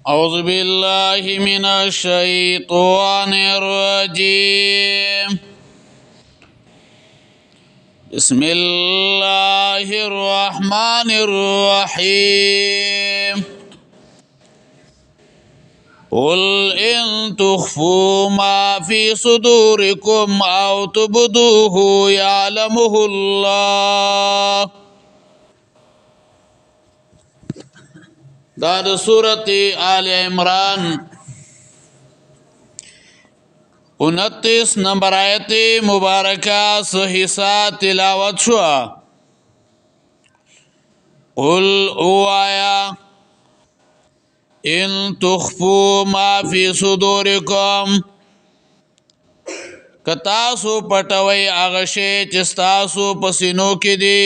أعوذ بالله من الشيطان الرجيم. بسم الله الرحمن الرحيم. قل إن تخفوا ما في صدوركم أو تبدوه يعلمه الله. دا د سورت آل عمران 29 نمبر آیت مبارکه صحیحه تلاوت شو. قل اوایا ان تخفو ما فی صدورکم، که تاسو پټوي هغه شی چې تاسو په سینو کې دي،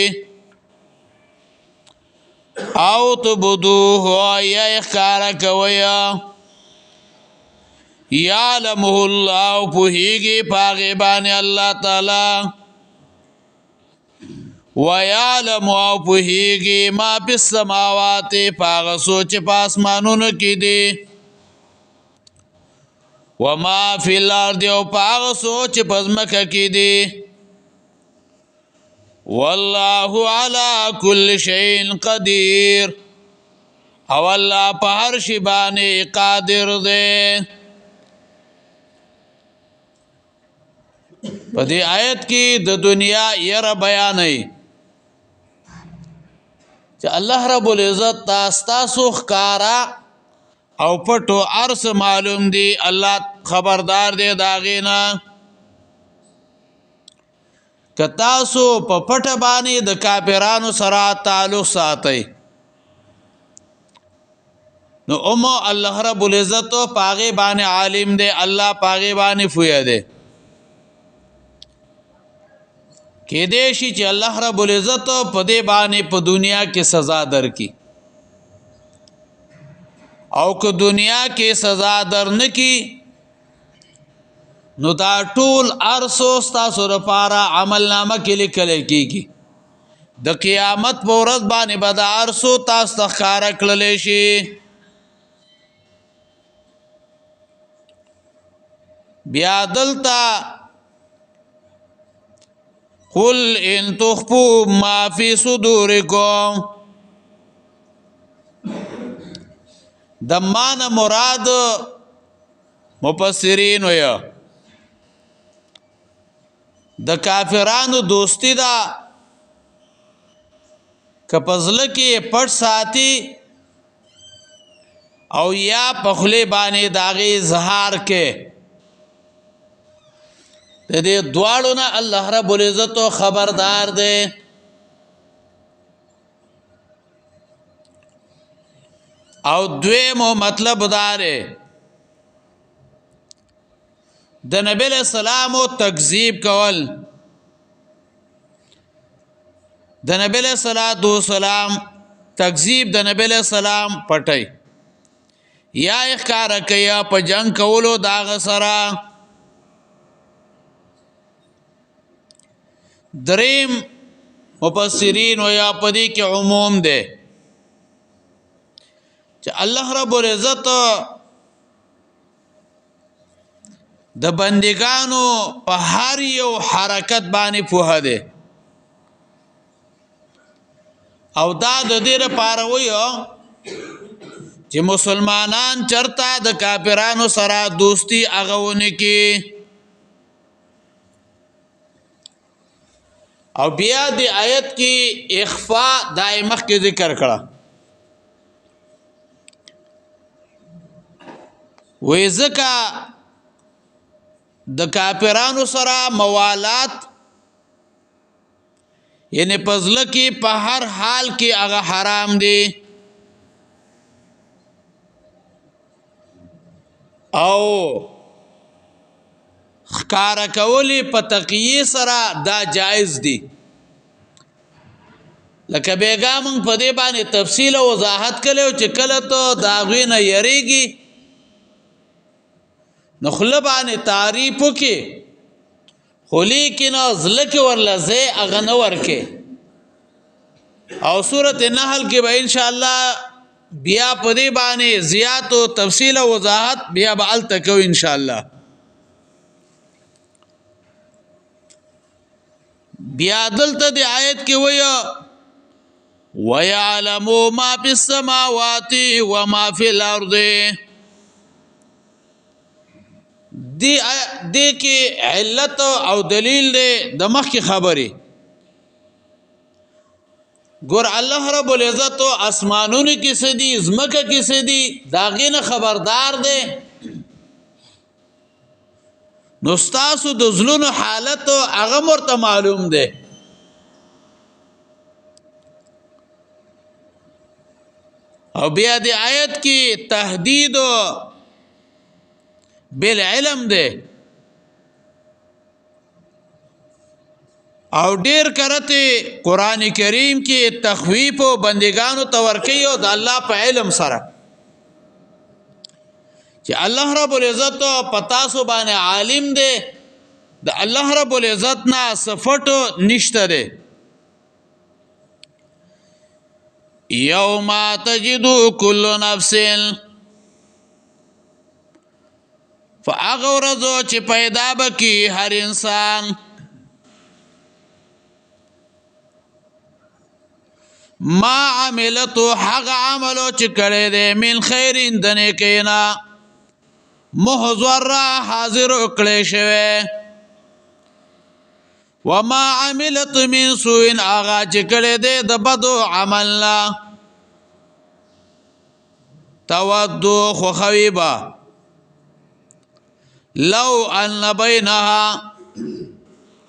او تبدوه یا ښکاره کوي، یعلمه الله، پوهیږي په هغې باندې الله تعالی، ویعلم او پوهیږي ما فی السماوات، په هغه څه چې په اسمانونو کې دي، وما فی الارض، او په هغه څه چې په ځمکه کې دي. والله على كل شيء قدير، او الله په هر شي باندې قادر دی. په دې آیت کې د دنیا یره بیانې چې الله رب العزت تاسو ښکارا او پټو ارس معلوم دی، الله خبردار دی داغینا. که تاسو په پټه باندې د کافرانو سره تعلق ساتئ، نو امو الله رب العزت پاغه باندې عالم دی، الله پاغه باندې فوی دی. کې دې شي چې الله رب العزت په دې باندې په دنیا کې سزا درکې، او که دنیا کې سزا درنکي نو دا ټول ارسو ستاسو لپاره عمل نامه کې لیکل کېږي. د قیامت په ورځ باندې به دا ارسو تاسو ته ښکاره کړلی شي. بیا دلته قل ان تخفوا ما فی صدورکم، د مان مراد مفسرین ویا د کافرانو دوستی ده، که په زړه کې پټ ساتي او یا په خولې باندې د هغې اظهار کې، د دې دواړو نه الله رب العزت خبردار دی. او دویمو مطلب دا دی د نبی له سلام تکذیب کول، د نبی له صلوات و سلام تکذیب، د نبی له سلام پټي یا ښکار کوي په جنگ کولو داغه سره. دریم مفسرین او یا پدې کې عموم ده چې الله رب العزت د بندگانو په هر یو حرکت باندې پوهه ده، او دا د دې لپاره وایو چې مسلمانان چرته د کافرانو سره دوستی اغونه کې. او بیا د آیت کې اخفاء دایمخ کې ذکر کړه، وې ځکه د کافرانو سره موالات یعنی پزله کې په هر حال کې هغه حرام دي، او ښکارا کولی په تقیه سره دا جایز دي. لکه بیګا مونږ په دې باندې تفصیل او وضاحت کړو چې کله ته د هغوی نه یریږي نو خوله باندې تعریف وکړي، خو لیکن زړه کې ورله ځای هغه نه ورکې. او سورت نحل کې به انشاءالله بیا په دې باندې زیات او تفصیل او وضاحت بیا به هلته کوو ان شاء الله. بیا دلته د آیت کې وایي ويعلم ما في السماوات وما في الارض. دی دی کې علت او دلیل دی د مخکې خبرې. ګور الله رب العزت اسمانونو کې څه دي، ځمکه کې څه دي، دا غینه خبردار دی. نو ستاسو د زړونو حالت هغه مرته معلوم دی. او بیا د آیت کې تهدید بالعلم دی او ډیر کرته قران کریم کې تخویف او بندگانو ته ورکي او د الله په علم سره چې الله رب العزت پتا سو باندې عالم دی، د الله رب العزت نه صفت نشته دی. یوم تجد کل نفس، فهغه ورځ چې پیدا به کی هر انسان ما عملت، هغه عملو چې کړی دی من خیرین د نیکۍ نه، محضر حاضر کړی شوی، وما عملت من سوء، هغه چې کړی دی د بدو عمل نه، تودو خوښوي به لو ان بینها،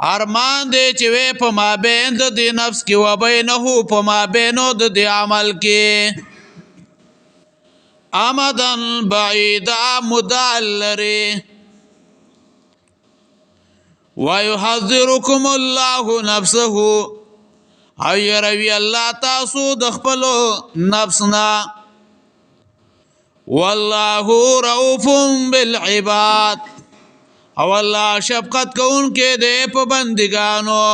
ارمان دی چې وې په مابین د دې نفس کې، و بینه په مابینو د دې عمل کې، امدن بعیدا مدلری. ويحذركم الله نفسه، او يروي الله تاسو د خپل نفسنا، والله رؤوف بالعباد، او الله شفقت کوونکی دی په بندګانو.